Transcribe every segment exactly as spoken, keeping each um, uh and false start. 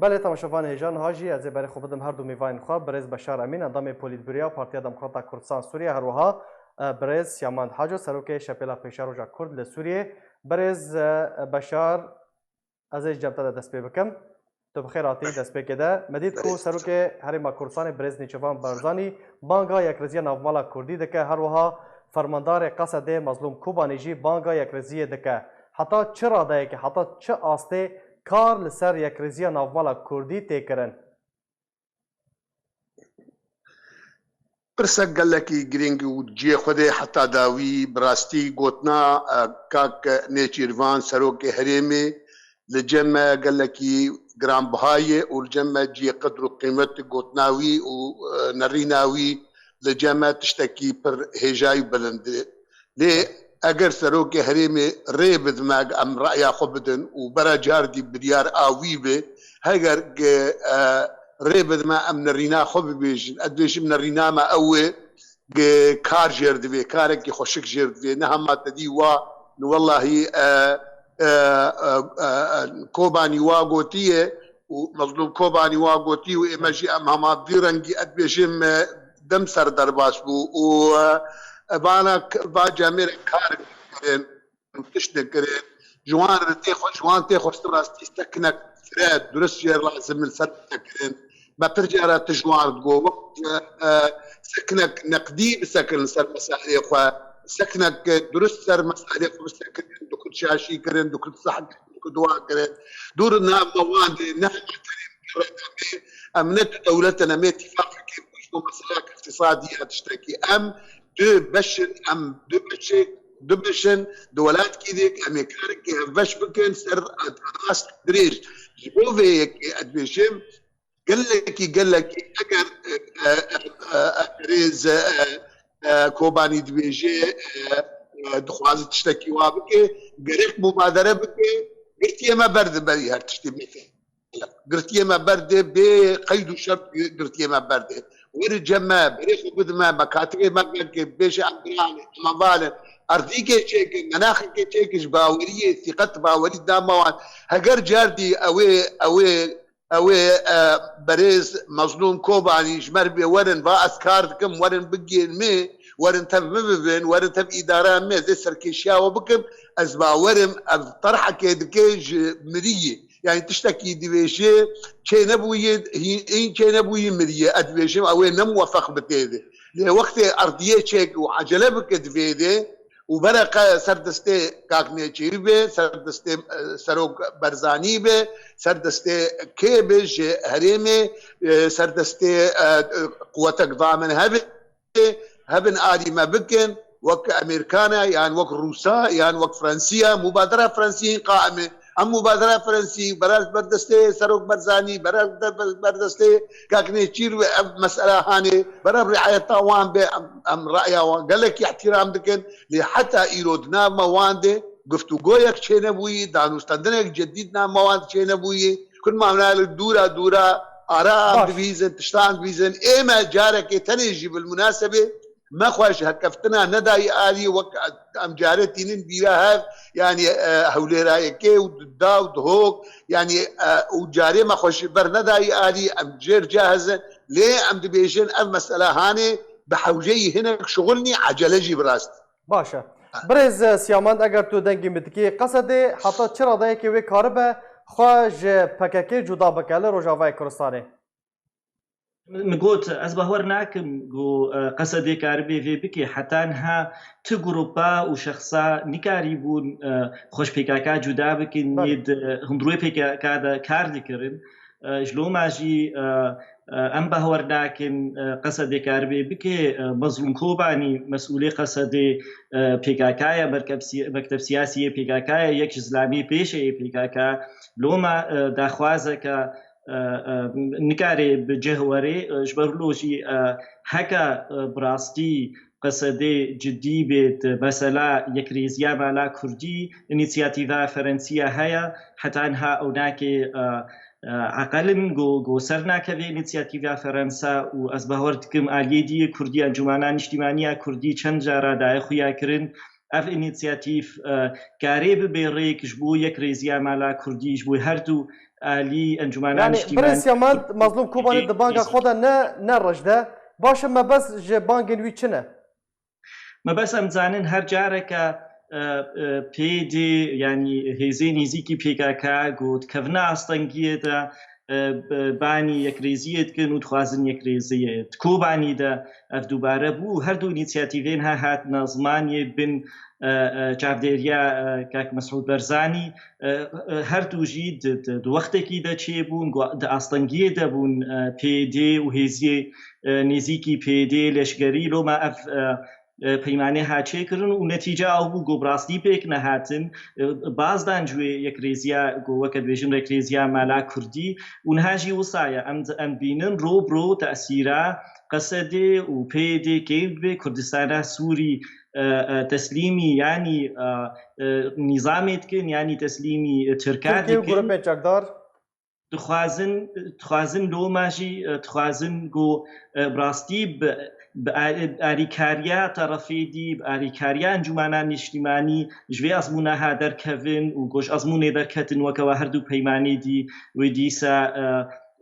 Belê, temaşevanê hêja, niha jî ez ê berê xwe bidim her du mêvanên xwe, birêz Beşar Emîn, endamê Polîtbûroya Partiya Demokrata Kurdistan Sûriye, her wiha, e, birêz Siyamand Haco, serokê Şepêla Pêşeroja Kurd li Sûriyê. Birêz, e, Beşar, ez ê ji cem te de dest pê bikim. Tu bi xêr hatî destpêkê de. Me dît ku serokê Herêma Kurdistanê birêz Nêçîrvan Barzanî banga yekrêziya navmala Kurdî dike, her wiha fermandarê Qesedê Mezlûm Kobanî jî banga yekrêziyê dike. Heta çi radeyekê, heta çi astê kar li ser yekrêziya navmala Kurdî tê kirin? Pirsek gelekî girîng û cihê xwe dê heta dawî. Bi rastî gotina, e, kak Nêçîrvan, serokê herêmê, li cem me gelekî giranbiha ye û li cem me cihê qedr û qîmet, gotina wî û, e, nerîna wî li cem me tiştekî pir hêja û bilind e. Lê eger serokê herêmê rê bidime, em reya xwe bidin û bera cardî biryar a wî be, heger, e, rê bidime em nerîna xwe bibêjin, ez dibêjim nerîna me ew e, kar jêr divê, karekî xweşik jêr divê, ne hema te dî wa, ni wellahî, e, e, e, e, e, Kobanî wa gotiye û Mezlûm Kobanî wa gotî û ê me jî em hema vî rengî, ez dibêjim, e, dem ser derbas bû û, e, vana k-, va cemêrek kar kirin, tişt dikirin. Ji wan re tê xwe, ji wan tê xwestin rastî sekinek fire durust jê lazim in ser bisekirin. Me pir cara tişt ji wan re digot, wek, e, e, sekinek neqdî bisekirin ser mesailê xwe, sekinek durust ser mesailê xwe bisekirin, dikut şaşî kirin, dikut sah kirin, dikut dua kirin. Dûr na me wan de ne hema tenê em ne tu dewlet in, em ê tîfaqekê ku ji bo meselak îqtisadî ya tiştekî. Em du beş in, em du beşê, du beş in, di welatkî dê em ê karekî hevbeş bikin ser rast dirêj. Ji bo vê yekê ez dibêjim, gelekî, gelekî eger, e, e, e, e, rêz, e, e, Kobanî dibêje, e, e, dixwaze tiştekî wa bike, gerek mubadere bike, girtiyê me berde berî her tiştî bike. Girtiyê me berde bê qeyd û şert, girtiyê me berde. Were cem me, berê xwe bidime, mekatibê me veke, bêje em birane, em hevalin. Erdîkê çêke, menaxekê çêke, ji baweriyê, sîqet bawerî dama wan. Heger cardî ew ê, ew ê, ew ê, e, berêz Mezlûm Kobanî ji me re bê werin, va ez kar dikim, werin bigihên me, werin tev min bibin, werin tev îdara me, ez ê serkêşiya we bikim, ez bawerim ev terhekê dike ji miriyê. Yani tiştekî dibêje çênebûyî, hîn, hîn çênebûyî miriyê. Ez dibêjim ew ê ne muwefeq bi tê de. Lê wextê erdiyê çêke û ecele bike di vê de û bere qe ser destê kak Nêçîrî be, ser destê, e, Serok Barzanî be, ser destê kê be ji herêmê, e, ser destê, e, e, quwetek va min hebe, hebin alî me bikin, wek Amerîkana, yan wek Rûsa, yan wek Fransiya, mubadera Fransî qaim e. Em mubadera Fransî, bera ber destê Serok Barzanî, bera ber destê kak Nêçîr ve ev mesela hanê, bera riayeta wan be, em, em raya wan gelekî ihtiram dikin. Lê heta îro di nav me wan de guftûgoyek çênebûyî, danûstendinek cedî di nav me wan de çênebûyî. Kun mavna li dûra dûra ara em Baş. dibîzin, tiştan dibîzin. Ê me carekê tenê jî bil munasebê me xwe ji hevkeftina nedayî alî, wek em care tînin bîra hev, yani, e, hewlêra yekê û da û dihok, yani, e, û carê me xwe ji ber nedayî alî, em jêr cahiz in. Lê em dibêjin ev mesela hanê bi hewceyî hinek şixulnî, ecele jî bi rast. Baş e. Birêz Siyamand, eger tu dengê min dikî, Qesedê heta çi radeyekê wê karibe xwe ji P K K cuda bike li Rojavayê Kurdistanê? Min got, ez bawer nakim ku, e, Qesedê karibê vê bike. Heta niha tu grupa û şexsa nikarîbûn, e, xwe ji P K K cuda bikin, Belê. yê di hundirê P K K de kar dikirin. E, ji loma jî, e, e, em bawer nakin, e, Qesedê karibê bike. E, Mezlûm Kobanî, mesûlê Qesedê, e, P K K ye, merkeb si-, mekteb siyasî yê P K K ye, yek ji zilamê pêşê yê P K K. Loma, e, daxwazeke, e, e, nikare bi cih were, e, ji ber wilo jî, e, heke, e, bi rastî Qesedê cidî bêt, mesela yekrêziya mala Kurdî, înîsiyatîva Ferensiya heye, heta niha ew nake, e, e, eqel in ku, ku ser nakeve înîsiyatîva Ferensa û ez bawer dikim aliyê dî yê Kurdî, Encûmena Niştîmaniya Kurdî çend cara daye xuya kirin, ev înîsiyatîf, e, karê bibe rêk ji bo yekrêziya mala Kurdî, ji bo her du, alî encûmena Yani niştîmanî. Birêz Siyaman, Mazlûm Kobanê di banga xwe de ne, ne reş de. Baş e, mebest ji bangên wî çi ne? Mebest em dizanin her careke, e, e, P Y D, yanî hêzên nêzîkî P K K ku dikevine astengiyê de, e, b-, banî yekrêziyê dikin û dixwazin yekrêziyê. Di Kobanî de ev dubare bû. Her du înîsiyatîvên ha hatine zimanê bin, e, e, çavdêriya, e, kak Mesûd Berzanî, e, e, her du jî di, di, di wextekî de çêbûn, ku di astengiyê de bûn, e, P Y D û hêziyê, e, nêzîkî P Y D leşkerî. Loma ev, e, e, peymanê ha çêkirin û netîce ew bû ku bi rastî pêk nehatin, e, baz dan ji wê yekrêziya ku weke dibêjin yekrêziya mala kurdî û niha jî wisa ye. Em, em dibînin ro bi ro tesîra Qesedê û P Y D kêm dibe, Kurdistana Sûrî, e, e, teslîmî, yanî, e, e, nîzamê dikin, yanî teslîmî, e, Tirka Tirkiye û dikin. Grûpên çekdar. Dixwazin, dixwazin loma jî, e, dixwazin ku, e, bi rastî bi, bi a-, alîkariya terefê dî, bi alîkariya encûmena niştîmanî ji vê ezmûna ha derkevin û ku ji ezmûnê derketin weke we her du peymanê dî wê dîsa, e,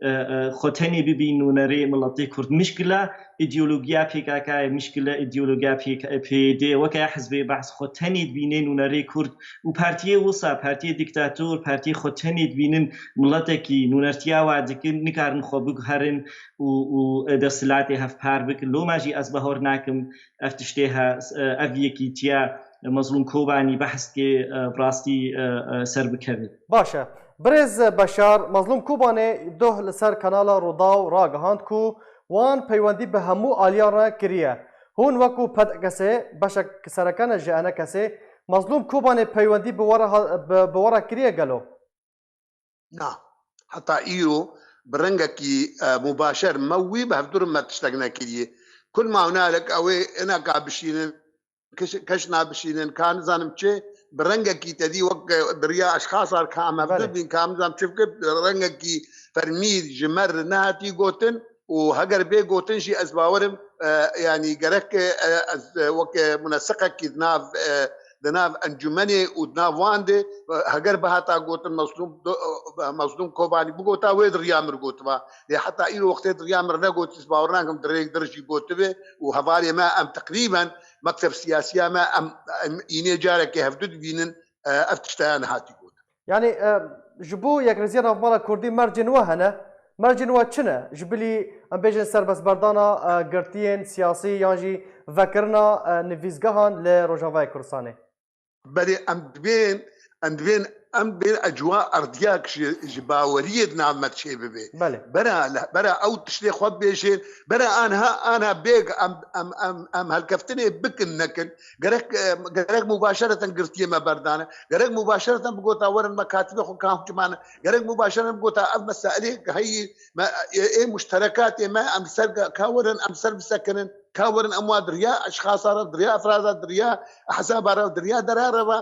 e, e, xwe tenê bibîn nûnerê miletê Kurd. Mişkila îdeologiya P K K ye, mişkila îdeologiya P K, P Y D, weke hizbê behs xwe tenê dibînê nûnerê Kurd û partiyê wisa, partiyê dîktator, partiyê xwe tenê dibînin miletekî nûnertiya wa dikin, nikarin xwe biguherin û, û desthilatê hevpar bikin. Loma jî ez bahor nakim ev tiştê he, ev yekîtiya Mazlûm Kobanî behs dike, e, bi rastî, e, e, ser bikeve. Baş e. Birêz Beşar, Mazlûm Kobanê doh li ser kanala Rûdaw ragihand ku wan peywendî bi hemû aliyan re kiriye. Hûn wekû P D K S'ê, beşek sereke ne ji E N K S'ê, Mazlûm Kobanê peywendî bi we re ha-, bi, bi we re kiriye gelo? Na. Heta îro bi rengekî, e, mubaşer me wî bi hevdû re me tiştek nekiriye. Kul ma hunalek ew ê hineka bişînin, keş-, keşna bişînin, ka nizanim çi, bi rengekî te dî wek, e, bi riya eşxasa re ka em hevdû Belê. bîn, ka em nizanim çi bikir, bi rengekî fermî ji me re nehatî gotin û heger bê gotin jî ez bawerim, e, yanî gerek, e, ez, e, wek, e, muneseqekî di nav, e, di nav encûmenê û di nav wan de, e, heger bihata gotin Mezlûm do-, e, Mezlûm Kobanî bigota wê di riya min gotiba. Lê heta îro wextê di riya min negotî, ez bawer nakim di rêk dir jî gotibe û hevalê me em teqrîben mekteb siyasiya me em, em înê carekê hevdu dibînin, e, ev tişteya nehatî gotin. Yanî, e, ji bo yekrêziya navmala kurdî mercên we hene? Mercên we çi ne? Ji bilî, em bêjin, serbestberdana, e, girtiyên siyasî yan jî vekirina, e, nivîsgehan li Rojavayê Kurdistanê? Belê em dibên, em dibên, em dibên ecwa erdiyak ji, ji baweriyê di nav me çê bibe. Belê. Bera, bera ew tiştê xwe bibêjin, bera anha, anha bêg em, em, em, em helkeftinê bikin nekin. Gerek, e, gerek mubaşereten girtiyê me berdane. Gerek mubaşereten bigota werin mekatibê xwe ka hukmane. Gerek mubaşereten bigota ev meselê heyî me, ê, ê muşterekatê me em ser ka werin em ser bisekinin. Ka werin em wa diriya eşxasa re, diriya efrada, diriya ehzaba re, diriya dera re ve.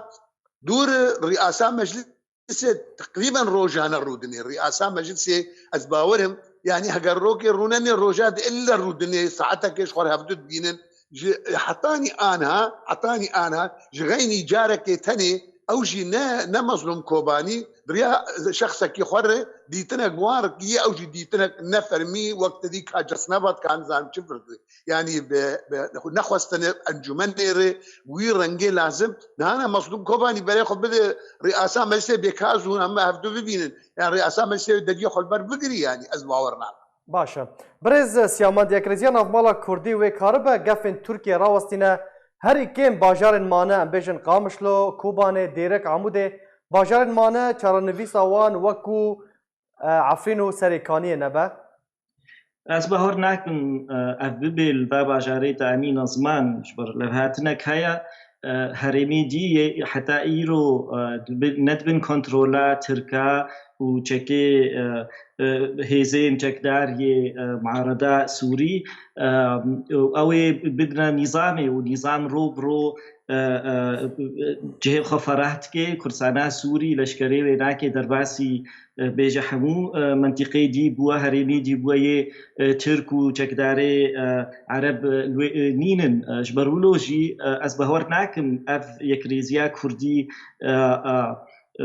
Dûr riyasa meclis Sê teqrîben rojane rûdinê. Riyasa meclisê ez bawerim, yanî heger rokê rûnenê roja di ille rûdinê, saetekê ji xwe re hevdu dibînin. Ji hetanî anha, hetanî anha, ji xeynî carekê tenê, ew jî ne, ne Mezlûm Kobanî, di riya şexsekî xwe re dîtinek wan re kiye, ew jî dîtinek nefermî, wek te dî ka cesneva, ka nizam çi virdû. Yanî bi, bi nexwestine encûmenê re wî rengê lazim. Nihana Mezlûm Kobanî berê xwe bide riyasa meclisê bê ka zû em hevdu bibînin. Yanî riyasa meclisê deriyê xwe li ber bigirî, yanî ez bawer nakim. Baş e. Birêz Siyaman, yekrêziya navmala kurdî wê karibe gefên Tirkiye rawestîne herî kêm bajarên mane, em bêjin Qamişlo, Kobanê, Dêrik, Amûdê, bajarên mane çarenivîsa wan wekû, e, Efrîn û Serêkaniyê nebe? Ez bawer nakim, e, ev bibe li va bajarê te anîne ziman, ji ber levhatinek heye, e, herêmê dî yê heta îro, e, dibi-, ne dibin kontrola Tirka û çekê, e, e, hêzên çekdar yê, e, muareda Sûrî, e, ew ê bidine nîzamê û nîzam ro bi ro, e, e, cihê xwe ferah dike, Kurdistana Sûrî, leşkerê wê nake derbasî, e, bêje hemû, e, mentîqê dî bûye, herêmê dî bûye yê, e, Tirk û çekdarê, e, Ereb, e, li wê, e, nînin. E, ji ber wilo jî, e, ez bawer nakim ev yekrêziya Kurdî, e, e, e,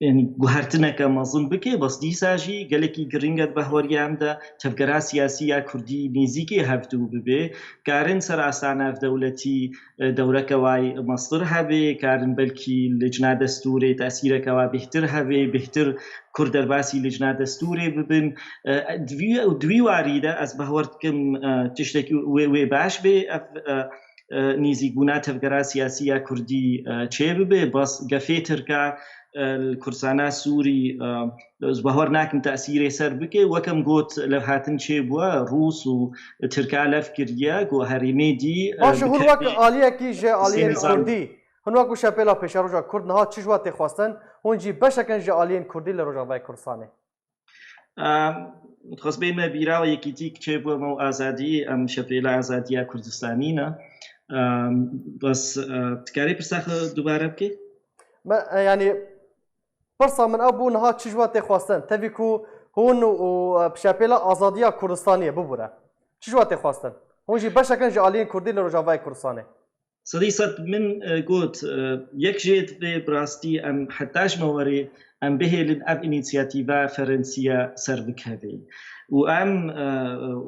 yanî guhertineke mezin bike, bes dîsa jî gelekî girîng e di behweriya em de tevgera siyasî ya kurdî nêzîkê hevdû bibe, karin ser asta navdewletî, e, dewreke wayî mestir hebe, karin belkî licna destûrê tesîreke wa bêhtir hebe, bêhtir kurd derbasî licna destûrê bibin. E, di vî, di vî warî de ez behwer dikim, e, tiştekî wê, wê baş bê, ev, e, e, nêzîkbûna tevgera siyasî ya kurdî, e, çêbibe, bes gefê tirka, e, li Kurdistana Sûrî, e, ez behwer nakim tesîrê ser bike. Wek em got, levhatin çêbûye, Rûs û Tirka lev kiriye ku herêmê dî, e, Baş e, hûn wek bikeve aliyekî ji aliyên Kurdî, hûn wek ku şepêla pêşeroja Kurd niha çi ji we tê xwestin, hûn jî beşek in ji aliyên Kurdî li Rojavayê Kurdistanê? Em, dixwest bênme bîra we yekîtî çêbûye me û azadî, em şepêla azadiya Kurdistanî ne. Em, bes, e, dikarî pirsa xwe dubare bikî? Me, e, yanî, pirsa min ew bû, niha çi ji we tê xwestin? Tevî ku hûn û, û, e, şepêla azadiya Kurdistaniyê bibûre. Çi ji we tê xwestin? Hûn jî beşek in ji aliyên Kurdî li Rojavayê Kurdistanê. Sedî sed min, e, got, e, yek jê divê bi rastî em heta ji me werê em bihêlin ev înîsiyatîva Ferensiya ser bikeve. Û em, e,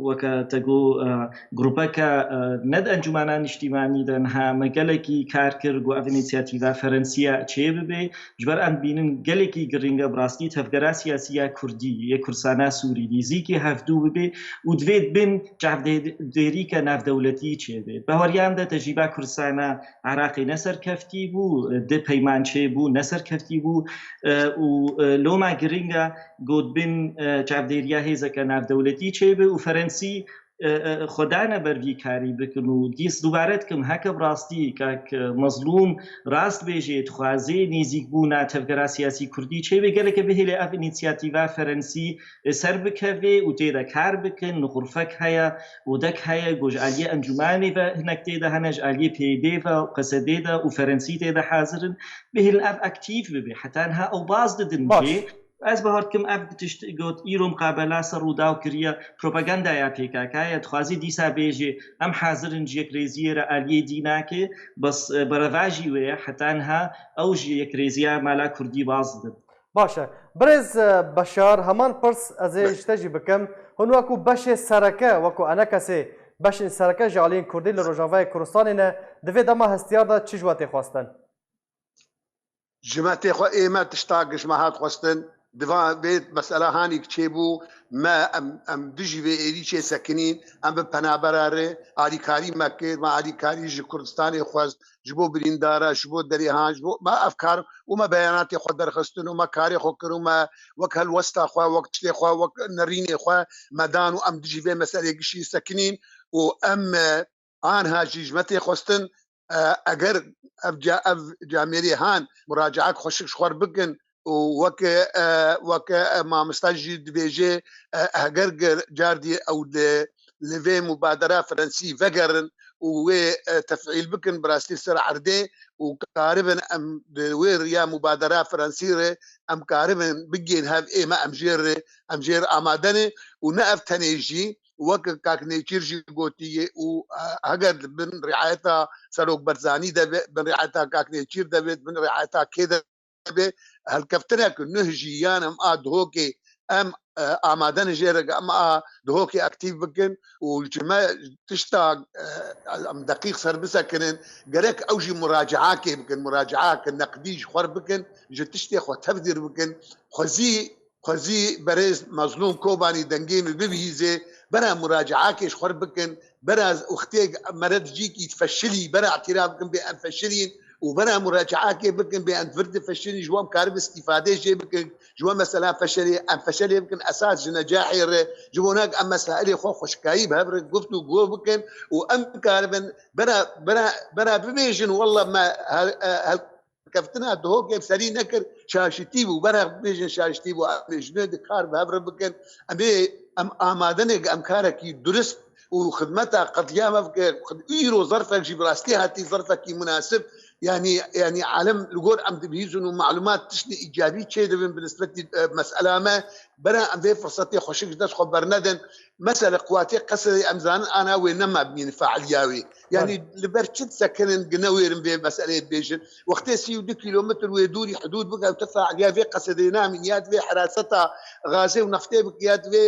weke te got, e, grûpeke, e, ne di Encûmena Niştîmanî de niha me gelekî kar kir ku ev înîsiyatîva Ferensiya çêbibe. Ji ber em dibînin gelekî girîng e bi rastî tevgera siyasî ya Kurdî, yê Kurdistana Sûrî, nêzîkî hevdû bibe û divê di bin çavdêrîke navdewletî çêbe. Di behweriyan de tecrîba Kurdistana Iraqê ne serkeftî bû, di peyman çêbû, ne serkeftî bû, e, û, e, loma girîng e, got bin, e, çavdêriya hêzeke navdewletî çêbe û Ferensî, e, e, xwe dane ber vî karî bikin û dîs dubare dikim, heke bi rastî kak, e, Mezlûm rast bêjê, dixwazê nêzîkbûna tevgera siyasî Kurdî çêbe, geleke bihêle ev înîsiyatîva Ferensî, e, ser bikeve û tê de kar bikin, xurfek heye, odek heye, ku ji aliyê encûmanê ve hinek tê de hene, ji aliyê P Y D ve û Q S D de û Ferensî tê de hazir in. Bihêlin ev aktîf bibe. Heta niha ew baz didin Baş. cê. Ez bawer dikim ev tişt got îro miqabela ser Rûdaw kiriye, propagandaya P K K ye, dixwazî dîsa bêjê, em hazir in ji yekrêziyê re aliyê dî nake, bes, e, berevajî wê ye, heta niha ew ji yekrêziya mala Kurdî baz didin. Baş e. Birêz, e, Beşar, heman pirs ez ê ji te jî bikim. Hûn wekû beşê sereke, wekû enekesê beşên sereke ji aliyên Kurdî li Rojavayê Kurdistanê ne, di vê dema hestiyar de çi ji we tê xwestin? Ji me tê xwe ê me tiştak ji me hat xwestin. Di van vê mesela hanîk çêbû, me em, em dijî vê êrîşê sekinîn, em bi penabera re alîkarî me kir, me alîkarî ji Kurdistanê xwest, ji bo birîndara, ji bo derê han, ji bo me ev kar û me beyanatê xwe derxistin û me karê xwe kir û me wek helwesta xwe, wek tiştê xwe, wek nerînê xwe me dan û em dijî vê meselê gişî sekinîn û em, e, anha jî ji me tê xwestin, e, eger ev ca-, ev camêrê han muracaek xweşik ji xwe bikin û weke, e, weke, e, mamosta jî dibêje, e, heger ge-, cardî ew li, li vê mubadera Fransî vegerin û wê, e, tefîl bikin bi rastî ser erdê û karibin em di wê riya mubadera Fransî re em karibin bigên hev ê me em jê re, em jê re amade ne û ne ev tenê jî wek kak Nêçîr jî gotiye û, e, heger di bin riayeta Serok Barzanî de be, bin riayeta kak Nêçîr de be, bin riayeta kê de be, helkeftinek nuh jî yan em a Duhokê em, e, amade ne jê re em a Duhokê aktîf bikin û ji me tişta, e, em deqîq ser bisekinin, gerek ew jî muracaakê bikin, muracaake neqdî ji xwe bikin, ji tiştê xwe tevdîr bikin, xwezî Xwezî berêz Mezlûm Kobanî dengê min bibihîzê, bera muracaakê ji xwe bikin, bera wextê mere dijîkî difeşilî, bera îtîraf bikin bê em feşilîn û bera muracaakê bikin bê em vir difeşilîn, ji wan karibin îstîfadê jê bikin, ji wan mesela feşelê, em feşelê bikin esas ji necahê re, ji bo nak em mesailê xwe xweşikayî bi hev re guft û go bikin û em karibin bera, bera, bera bibêjin, wela me her, her, keftina Duhokê serî nekir, şaşitî bû. Bera bêjin şaşitî bû, em ê ji nû di kar bi hev re bikin. Em ê, em amade ne, em karekî durist û xidmeta qediya me bike. Xid-, îro zerfek jî bi rastî hatî zerfekî munasib. Yanî, yanî alem li gor em dibihîzin û malumat tiştê îcabî çêdibin bi nisbetî, e, mesela me. Bera em vê firsetê xweşik ji dest xwe bernedin. Mesela quwatê Qesedê em zanin ana wê nema bimînin failiya wê. Yani li ber çi disekinin gine wêrin vê meseleyê dibêjin. Wextê sî û du kilometr wê dûrî hudûd bike, tu failiya vê Qesedê namîn ya divê heraseta gazê û neftê bike ya divê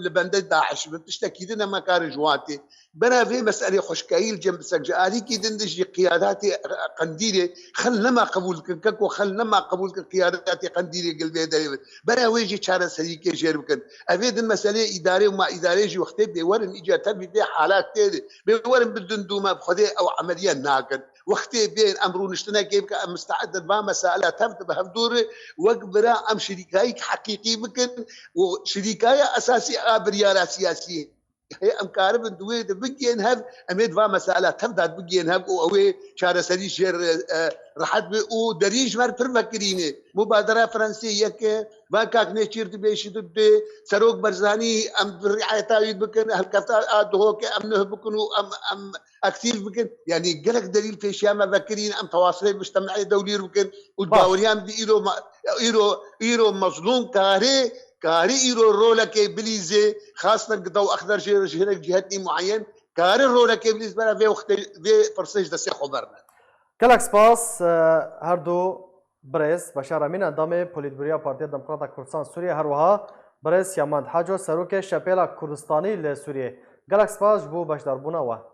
li bendê DAIŞ bin. Tiştekî din em nakarin ji wan tê. Bera vê meselê xweşkayî li cem bisek ji alîkî din de jî qiyadatê Qendîlê xel nema qebûl dikin. Keko xel nema qebûl dikin qiyadatê Qendîlê gil vê derê bin. Bera wê jî çareserîkê jêr bikin. Evê din meselê îdarê û ma îdarê jî wextê bê werin îca tevî vê halak tê de. Bê werin bidin dûme bi Xwedê ew emeliye nakin. Wextê bên em rûniştinekê bikin, em misteed in va mesela tev de bi hevdû re wek bira em şirîkayîk heqîqî bikin û şirîkaya esasî a biryara siyasî hê em karibin di wê de bigihên hev, em ê di va mesela tev de bigihên hev û ew ê çareserî jê re, e, rehet be û derî ji me re pir vekirîne. Mubadera Fransê yek e, va kak Nêçîr dibêjî du dê, Serok Barzanî em bi riayeta wî bikin, helkefta a Duhokê em nuh bikin û em, em aktîf bikin. Yanî gelek delîl pêşiya me vekirîn, em tewasilê mujtemeyê dewlîr bikin û Baş. Baweriyan bi îro ma-, îro, îro mezlûm karê, karê îro rolekê bilîzê, xasna Gida û Exder jê re ji hinek cihetî muayen, karê rolekê bilîz bera vê wextê, vê firsê ji destê xwe berne. Gelek spas, e, her du birêz, Beşar Emîn, endamê Polîtbûroya Partiya Demokrata Kurdistan Sûriye, her wiha birêz Yamend Haco, serokê Şepêla Kurdistanî li Sûriyê. Gelek spas ji bo beşdarbûna we.